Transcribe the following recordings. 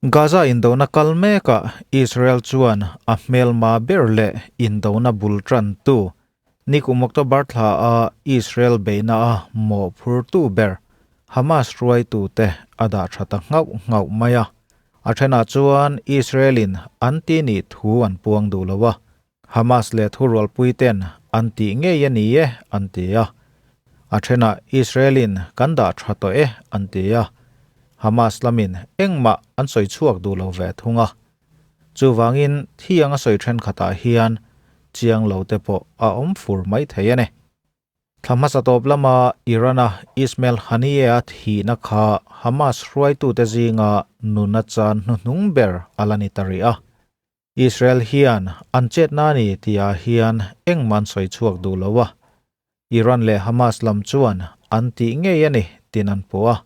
Gaza indona kal mekah Israel chuan a hmelma ber leh indona bul tantu nikum October thla a Israel beihna a mawhphurtu ber Hamas hruaitute a dah tha ta nghauh nghauh mai a. A thenah chuan Israel-in an ti nih thu an puang duh lo a, Hamas leh thurualpuiten an tih ngei a ni e an ti a. A thenah Israel-in kan dah tha tawh e an ti a. Hamas lamin engmah an sawi chhuak duh lo ve thung a. Chuvangin thiang a sawi thenkhatah hian chiang lo te pawh a awm fur mai thei a ni. Thla hmasa tawp lama Iran-a Ismail Haniyeh-a thihna kha Hamas hruaitute zinga nuna chan hnuhnung ber a la ni ta rih a. Israel hian an chetna a ni tihah hian engmah an sawi chhuak duh lo a, Iran leh Hamas lam chuan an tih ngei a ni tiin an puh a.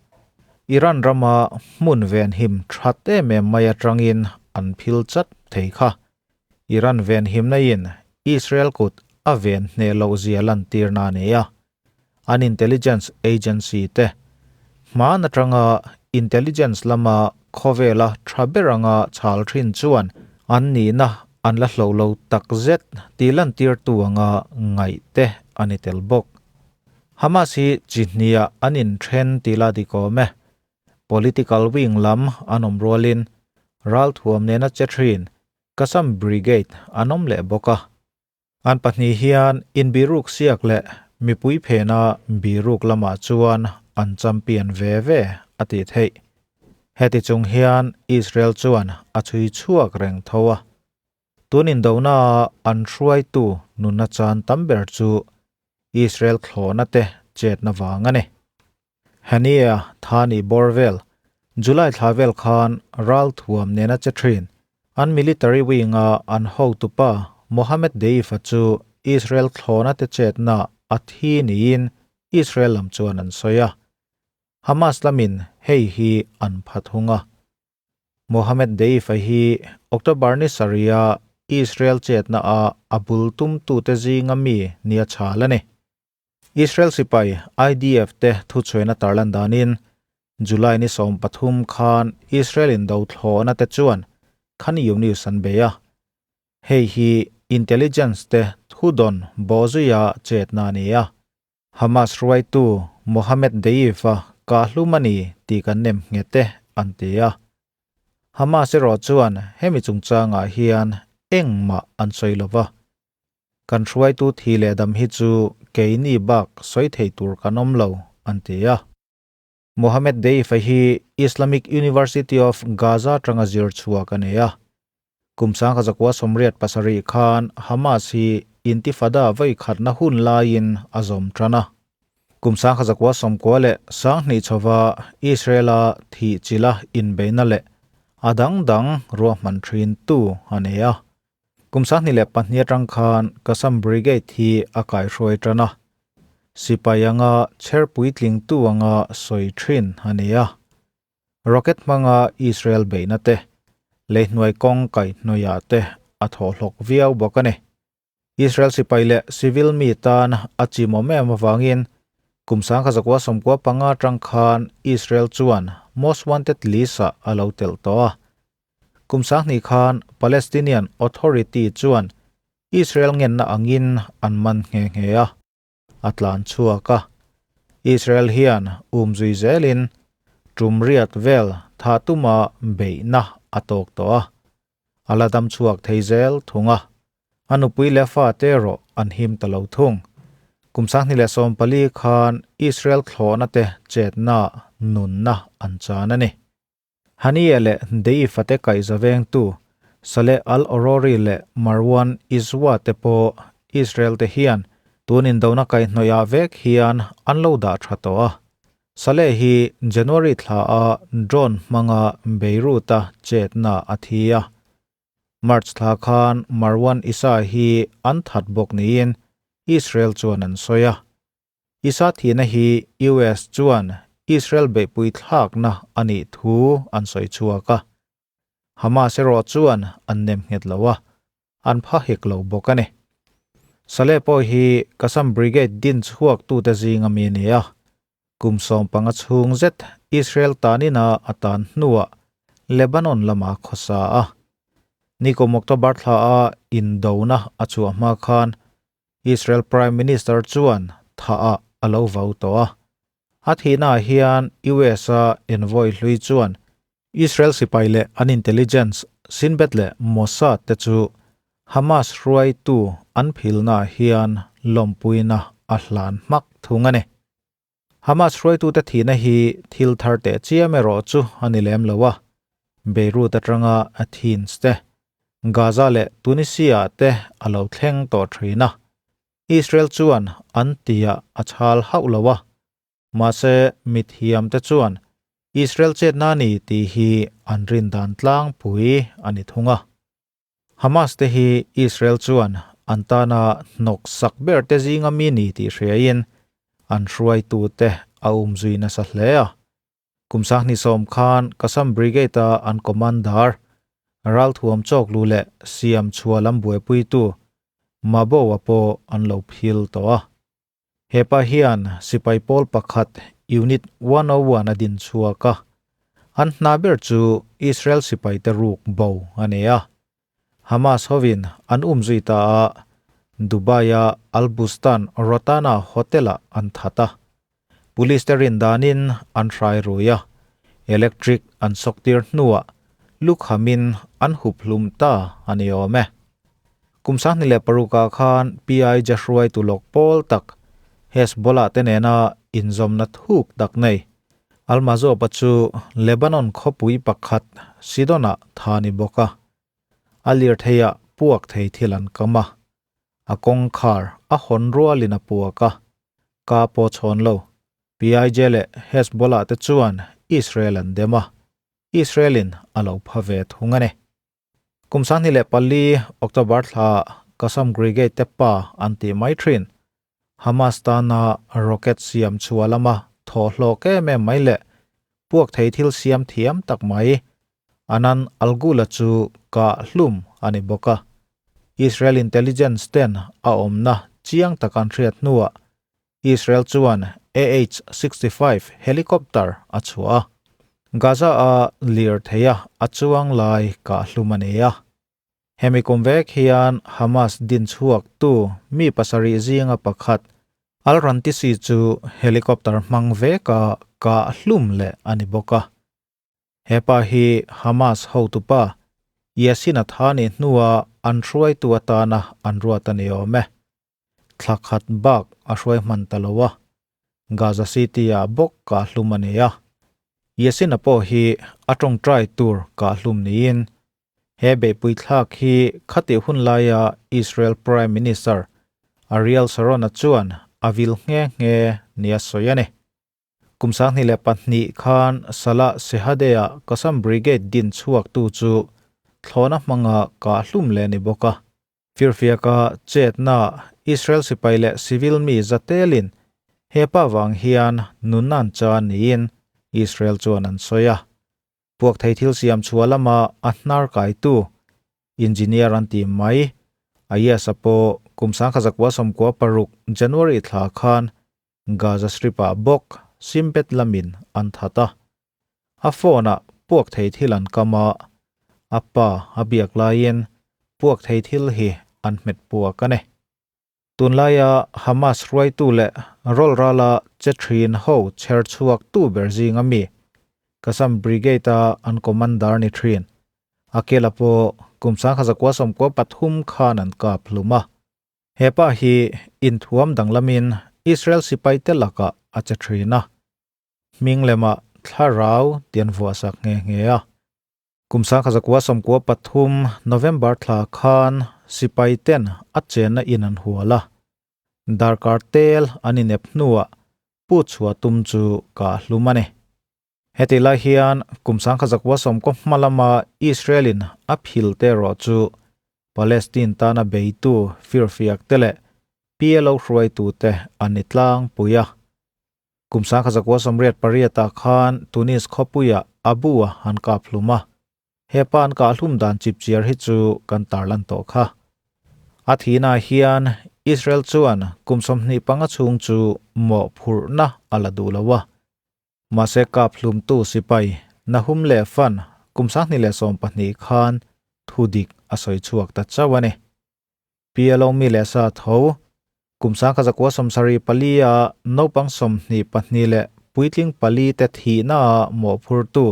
Iran rama hmun venhim that em em mai atangin an phil chat thei kha. Iran venhimna in Israel kut a ven hneh loh zia lantirna a ni a. An intelligence agency te hman atanga intelligence lama khawvela tha ber anga chhal thin chuan an nihna an la hloh lo takzet tih lantirtu anga ngaih te a ni tel bawk. Hamas hi chi hniah an inthen tih la dik awm e. Political wing lam an awm rualin ralthuam nena che thin Qassam Brigade an awm leh bawk a. An pahnih hian inbiruk siak leh mipui phena biruk lamah chuan an champion ve ve a tih theih. Heti chung hian Israel chuan a chhui chhuak reng tho a. Tun indonaah an hruaitu nunna chan tam ber chu Israel thlawhna te chetna vang a ni. Hania Thani bawr vel, July thla vel khan ralthuam nena che thin an military wing-a an hotupa Mohammed Deif-a chu Israel thlawhna te chetna a thi niin Israel lam chuan an sawi a. Hamas lamin hei hi an pha thung a. Mohammed Deif-a hi October ni sarih-a Israel chetna-a a bul tumtute zinga mi nia chhal a ni. Israel sipai IDF te thuchhuaina tarlan danin July ni 13 khan Israel in do thlawhna te chuan Khan Younis an bei a. Hei hi intelligence te thudawn bawhzuia chetna a ni a. Hamas hruaitu Mohammed Deif-a kahhlum a ni tih kan nem nghet e an ti a. Hamas erawh chuan hemi chungchangah hian engmah an sawi lova. Kan hruaitu thi leh dam hi chu keini bak sawi thei tur kan awm lo, an ti a. Mohammed Deif-a hi Islamic University of Gaza atanga zir chhuak a nei a. Kum 1987 khan Hamas hi Intifada vawikhatna hun laiin a zawm tan a. Kum 1992 chhova Israel-a thih chila inbeihna leh a dang dang ruahman thintu a nei a. Kum 2002 atang khan Qassam Brigade hi a kaihruai tan a, sipai anga chher puitlingtu anga sawi thin a ni a. Rocket hmanga Israel beihna te, leihnuai kawng kaihhnawihah te a thawhhlawk viau bawk a ni. Israel sipai leh civil mi tan a chimawm em avangin kum 1995 atang khan Israel chuan Most Wanted list-ah a lo telh tawh a. Kum 2000 khan Palestinian Authority chuan Israel ngenna angin an man nghe nghe a, a tlan chhuak a. Israel hian umzui zelin tum riat vel tha tuma beihna a tawk tawh a, a la dam chhuak thei zel thung a. A nupui leh fate erawh an him ta lo thung. Kum 2014 khan Israel thlawhna te chetna nunna an chan a ni. Haniyeh leh Deif-a te kaihza vengtu Saleh al-Arouri leh Marwan Izwa te pawh Israel te hian tun indona kaihhnawihah vek hian an lo dah tha tawh a. Saleh hi January thla a drone hmanga Beirut-a chetna a thi a. March thla khan Marwan Issa hi an that bawk niin Israel chuan an sawi a. Isa thihna hi US chuan Israel beihpui thlakna a nih thu an sawi chhuak a. Hamas erawh chuan an nem nghet lo a, an pha hek lo bawk a ni. Saleh pawh hi Qassam Brigade din chhuaktute zinga mi a ni a. Kum 15 chhung zet Israel tanina a tan hnuah Lebanon lama khawsa a. Nikum October thla a indona a chhuah hma khan Israel Prime Minister chuan tha ah a lo vau tawh a. A thihna ah hian US a envoy hlui chuan Israel sipai leh an intelligence Shin Bet leh Mossad te chu Hamas hruaitu an philna ah hian lawmpuina a hlan hmak thung a ni. Hamas hruaitute thihna hi thil thar teh chiam erawh chu a ni lem lo a, Beirut atanga Athens te, Gaza leh Tunisia te a lo thleng tawh thin a, Israel chuan an tiah a chhal hauh lo a, mahse mithiamte chuan Israel chetna a ni tih hi an rin dan tlangpui a ni thung a. Hamas te hi Israel chuan an tana hnawk sak ber te zinga mi ni tih hriain an hruaitute a umzui nasa hle a. Kum sanghnih sawm khan Qassam Brigade-a an commander, ralthuam chawk lu leh siam chhuah lam buaipuitu Mabow-a pawh an lo phil tawh a. Hepa hian sipai pawl pakhat Unit 101 a din chhuak a, an hna ber chu Israel sipaite ruk bo a ni a. Hamas hovin an umzui ta a, Dubai-a Al Bustan Rotana Hotel-ah an that a. Police te rin danin an hrai rui a, electric an sawktir hnuah lukhamin an hup hlum ta a ni awm e. Kum 2006 ah khan PI Jahruaitu lawk pawl tak Hezbollah te nena inzawmna thuk tak nei Almazopa chu Lebanon khawpui pakhat Sidon-ah tha ni bawk a. A lirtheiah puak thei thil an kam a, a kawngkhar a hawn rualin a puak a, ka pawh chhawn lo. PIJ leh Hezbollah te chuan Israel an dem a, Israel-in a lo pha ve thung a ni. Kum 24 October thla Qassam Brigade te pa an tih mai thin. Hamas tana rocket siam chhuah lama thaw hlawk em em mai leh puak thei thil siam thiam tak mai Anan Al-Ghul-a chu kah hlum a ni bawk a. Israel intelligence ten a awmna chiang tak an hriat hnuah Israel chuan AH-65 helicopter a chhuah a, Gaza-a lirtheia a chuang lai kah hlum a ni a. Hemi kum vek hian Hamas din chhuaktu mi pasarih zinga pakhat Al-Rantisi chu helicopter hmang veka kah hlum leh a ni bawk a. Hepa hi Hamas hotupa Yassin Athani hnua an hruaitu atana an ruat a ni awm e. Thla khat bak a hruai hman ta lo a, Gaza City-ah bawk kah hlum a ni a. Yassin-a pawh hi a tawngtai tur kah hlum niin he beihpui thlak hi khatih hun laia Israel Prime Minister Ariel Sharon-a chuan a vil nghe nghe nia sawi a ni. Kum 2002 khan Salah Shehadeh-a Qassam Brigade din chhuaktu chu thlawhna hmanga kah hlum leh a ni bawk a. Firfiaka chetna Israel sipai leh civil mi zatelin hepa vang hian nun an cha niin Israel chuan an sawi a. Puak thei thil siam chhuah lama a hnar kaitu engineer an ti mai Ayas-a pawh kum 1996 January thla khan Gaza Strip-ah bawk Shin Bet lamin an that a. A phone-ah puak thei thil an kam a, a pa a biak laiin puak thei thil hi an hmet puak a ni. Tunlaia Hamas hruaitu leh rawlrala che thin ho chher chhuak tu ber zinga mi Qassam Brigade-a an commander ni thin Akela pawh kum 1993 khan an kap hlum a. He pa hi inthuam danglamin Israel sipaite lakah a che thin a. Hming lemah thlarau ti an vuahsak nghe nghe a. Kum 1993 November thla khan sipai ten a chenna in an hual a. Darkar tel an inep hnuah pu chhuah tum chu kah hlum a ni. Heti lai hian kum 1990 hma lama Israel in a phil te erawh chu Palestine tana beitu firfiak te leh PLO hruaitu te an ni tlangpui a. Kum 1988 ah khan Tunis khawpuiah Abu-a an kap hlum a, hepa an kah hlum dan chipchiar hi chu kan tarlan tawh kha. A thihnaah hian Israel chuan kum 25 chhung chu mawhphurhna a la duh lo a, mahse kap hlumtu sipai Nahum leh Fan kum 2020 khan thudik a sawi chhuak ta chauh a ni. PLO mi leh sa tho, kum 1974 a naupang 22 leh puitling pali te thihna a mawhphurtu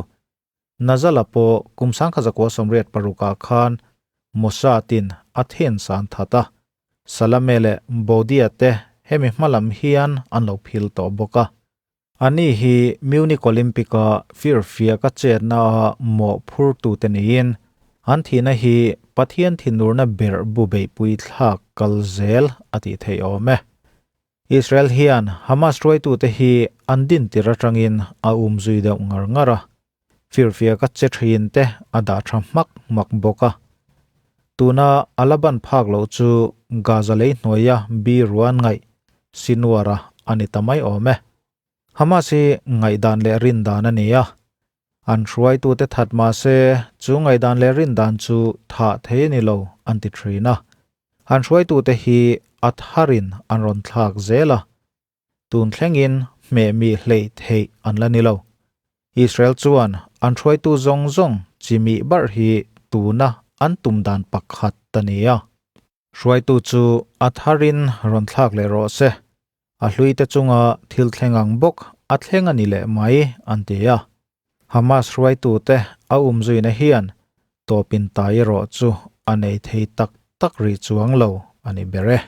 Nazala pawh kum 1986 ah khan Mossad in a then san that a, Salame leh Boudia te hemi hmalam hian an lo phil tawh bawk a. Ani hi Munich Olympic-a firfiak a chetna a mawhphurtute niin, an thihna hi Pathian thinurna ber bu beihpui thlak kal zel a tih theih awm e. Israel hian Hamas hruaitute hi an dintir atangin a umzui deuh ngar ngar a, firfiak a che thin te a dah tha hmak hmak bawk a. Tuna a la ban phak loh chu Gaza lei hnuaia bi ruan ngaih Sinwar-a a ni ta mai awm e. Hamas hi ngaihdan leh rindan a ni a, an hruaitute that mah se chu ngaihdan leh rindan chu thah thei a ni lo an ti thin a. An hruaitute hi a tharin an rawn thlak zel a, Tun thlengin hmehmi hleih theih an la ni lo. Israel chuan an hruaitu zawng zawng chimih barh hi tuna an tum dan pakhat a ni a. Hruaitu chu a tharin rawn thlak leh rawh se, a hluite chunga thil thleng ang bawk a thleng a ni leh mai an ti a. Hamas hruaitute a umzuina hian tawpin tai erawh chu a nei thei tak tak rih chuang lo a ni ber e.